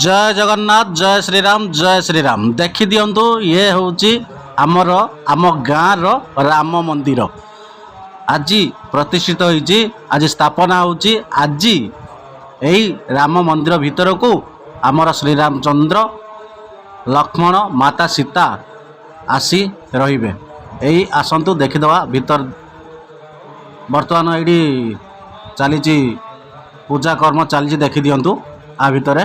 ଜୟ ଜଗନ୍ନାଥ, ଜୟ ଶ୍ରୀରାମ, ଜୟ ଶ୍ରୀରାମ। ଦେଖିଦିଅନ୍ତୁ, ଇଏ ହେଉଛି ଆମର ଆମ ଗାଁର ରାମ ମନ୍ଦିର। ଆଜି ପ୍ରତିଷ୍ଠିତ ହୋଇଛି, ଆଜି ସ୍ଥାପନା ହେଉଛି। ଆଜି ଏଇ ରାମ ମନ୍ଦିର ଭିତରକୁ ଆମର ଶ୍ରୀରାମଚନ୍ଦ୍ର, ଲକ୍ଷ୍ମଣ, ମାତା ସୀତା ଆସି ରହିବେ। ଏଇ ଆସନ୍ତୁ ଦେଖିଦେବା ଭିତର। ବର୍ତ୍ତମାନ ଏଇଠି ଚାଲିଛି, ପୂଜା କର୍ମ ଚାଲିଛି। ଦେଖିଦିଅନ୍ତୁ, ଆ ଭିତରେ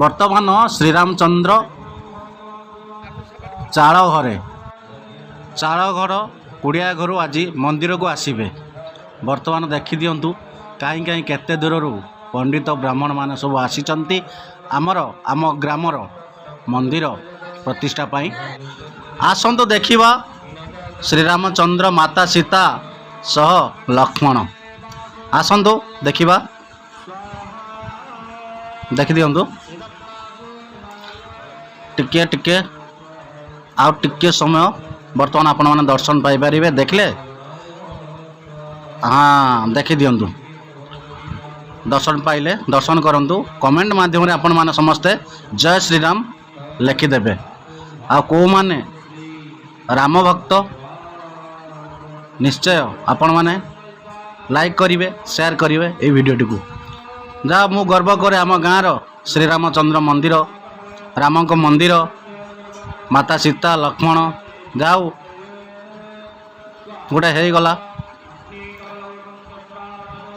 ବର୍ତ୍ତମାନ ଶ୍ରୀରାମଚନ୍ଦ୍ର ଚାଳ ଘରେ, ଚାଳ ଘର, କୁଡ଼ିଆ ଘରୁ ଆଜି ମନ୍ଦିରକୁ ଆସିବେ। ବର୍ତ୍ତମାନ ଦେଖିଦିଅନ୍ତୁ, କାହିଁ କାହିଁ କେତେ ଦୂରରୁ ପଣ୍ଡିତ ବ୍ରାହ୍ମଣମାନେ ସବୁ ଆସିଛନ୍ତି ଆମର ଆମ ଗ୍ରାମର ମନ୍ଦିର ପ୍ରତିଷ୍ଠା ପାଇଁ। ଆସନ୍ତୁ ଦେଖିବା ଶ୍ରୀରାମଚନ୍ଦ୍ର, ମାତା ସୀତା ସହ ଲକ୍ଷ୍ମଣ। ଆସନ୍ତୁ ଦେଖିବା। ଦେଖିଦିଅନ୍ତୁ, ଟିକେ ଟିକେ ଆଉ ଟିକେ ସମୟ, ବର୍ତ୍ତମାନ ଆପଣମାନେ ଦର୍ଶନ ପାଇପାରିବେ। ଦେଖିଲେ? ହଁ, ଦେଖିଦିଅନ୍ତୁ। ଦର୍ଶନ ପାଇଲେ, ଦର୍ଶନ କରନ୍ତୁ। କମେଣ୍ଟ ମାଧ୍ୟମରେ ଆପଣମାନେ ସମସ୍ତେ ଜୟ ଶ୍ରୀରାମ ଲେଖିଦେବେ। ଆଉ କେଉଁମାନେ ରାମ ଭକ୍ତ, ନିଶ୍ଚୟ ଆପଣମାନେ ଲାଇକ୍ କରିବେ, ସେୟାର କରିବେ ଏଇ ଭିଡ଼ିଓଟିକୁ। ଯାହା ମୁଁ ଗର୍ବ କରେ, ଆମ ଗାଁର ଶ୍ରୀରାମଚନ୍ଦ୍ର ମନ୍ଦିର, ରାମଙ୍କ ମନ୍ଦିର, ମାତା ସୀତା, ଲକ୍ଷ୍ମଣ, ଯାଉ ଗୋଟେ ହେଇଗଲା।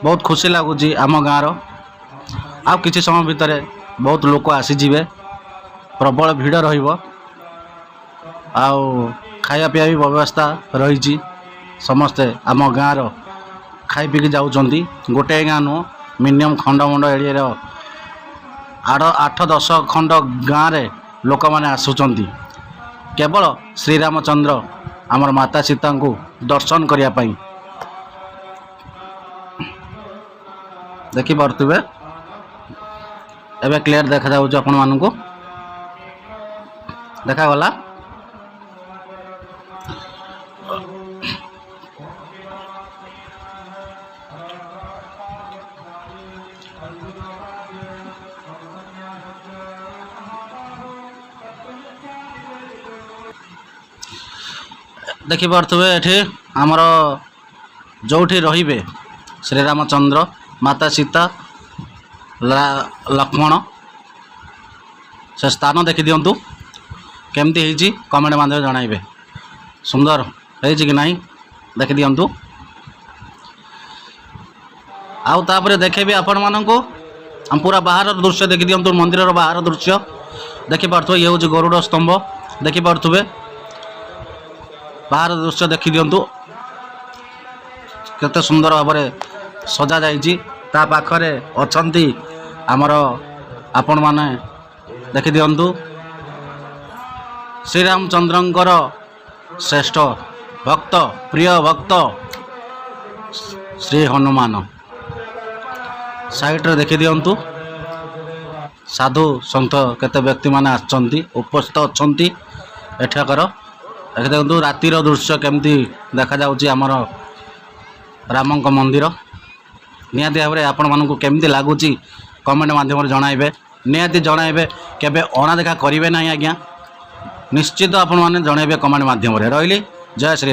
ବହୁତ ଖୁସି ଲାଗୁଛି ଆମ ଗାଁର। ଆଉ କିଛି ସମୟ ଭିତରେ ବହୁତ ଲୋକ ଆସିଯିବେ, ପ୍ରବଳ ଭିଡ଼ ରହିବ। ଆଉ ଖାଇବା ପିଇବା ବି ବ୍ୟବସ୍ଥା ରହିଛି। ସମସ୍ତେ ଆମ ଗାଁର ଖାଇ ପିଇକି ଯାଉଛନ୍ତି। ଗୋଟାଏ ଗାଁ ନୁହଁ, ମିନିମମ୍ ଖଣ୍ଡ ଖଣ୍ଡ ଏରିଆର 8-10 ଖଣ୍ଡ ଗାଁରେ ଲୋକମାନେ ଆସୁଛନ୍ତି କେବଳ ଶ୍ରୀରାମଚନ୍ଦ୍ର, ଆମର ମାତା ସୀତାଙ୍କୁ ଦର୍ଶନ କରିବା ପାଇଁ। ଦେଖିପାରୁଥିବେ, ଏବେ କ୍ଲିୟର ଦେଖାଯାଉଛି ଆପଣମାନଙ୍କୁ? ଦେଖାଗଲା? ଦେଖିପାରୁଥିବେ, ଏଠି ଆମର ଯେଉଁଠି ରହିବେ ଶ୍ରୀରାମଚନ୍ଦ୍ର, ମାତା ସୀତା, ଲକ୍ଷ୍ମଣ, ସେ ସ୍ଥାନ ଦେଖିଦିଅନ୍ତୁ। କେମିତି ହେଇଛି କମେଣ୍ଟ ମାଧ୍ୟମରେ ଜଣାଇବେ। ସୁନ୍ଦର ହେଇଛି କି ନାହିଁ ଦେଖିଦିଅନ୍ତୁ। ଆଉ ତାପରେ ଦେଖେଇବି ଆପଣମାନଙ୍କୁ ଆମ ପୁରା ବାହାର ଦୃଶ୍ୟ। ଦେଖିଦିଅନ୍ତୁ, ମନ୍ଦିରର ବାହାର ଦୃଶ୍ୟ ଦେଖିପାରୁଥିବେ। ଇଏ ହେଉଛି ଗରୁଡ଼ ସ୍ତମ୍ଭ, ଦେଖିପାରୁଥିବେ। ବାହାର ଦୃଶ୍ୟ ଦେଖିଦିଅନ୍ତୁ, କେତେ ସୁନ୍ଦର ଭାବରେ ସଜା ଯାଇଛି। ତା ପାଖରେ ଅଛନ୍ତି ଆମର, ଆପଣମାନେ ଦେଖିଦିଅନ୍ତୁ, ଶ୍ରୀରାମଚନ୍ଦ୍ରଙ୍କର ଶ୍ରେଷ୍ଠ ଭକ୍ତ, ପ୍ରିୟ ଭକ୍ତ ଶ୍ରୀ ହନୁମାନ। ସାଇଡ଼ରେ ଦେଖିଦିଅନ୍ତୁ, ସାଧୁ ସନ୍ଥ କେତେ ବ୍ୟକ୍ତିମାନେ ଆସିଛନ୍ତି, ଉପସ୍ଥିତ ଅଛନ୍ତି ଏଠାକାର। ଦେଖିଦିଅନ୍ତୁ, ରାତିର ଦୃଶ୍ୟ କେମିତି ଦେଖାଯାଉଛି ଆମର ରାମଙ୍କ ମନ୍ଦିର। ନିହାତି ଭାବରେ ଆପଣମାନଙ୍କୁ କେମିତି ଲାଗୁଛି କମେଣ୍ଟ ମାଧ୍ୟମରେ ଜଣାଇବେ। ନିହାତି ଜଣାଇବେ, କେବେ ଅଣଦେଖା କରିବେ ନାହିଁ ଆଜ୍ଞା। ନିଶ୍ଚିତ ଆପଣମାନେ ଜଣାଇବେ କମେଣ୍ଟ ମାଧ୍ୟମରେ। ରହିଲି, ଜୟ ଶ୍ରୀ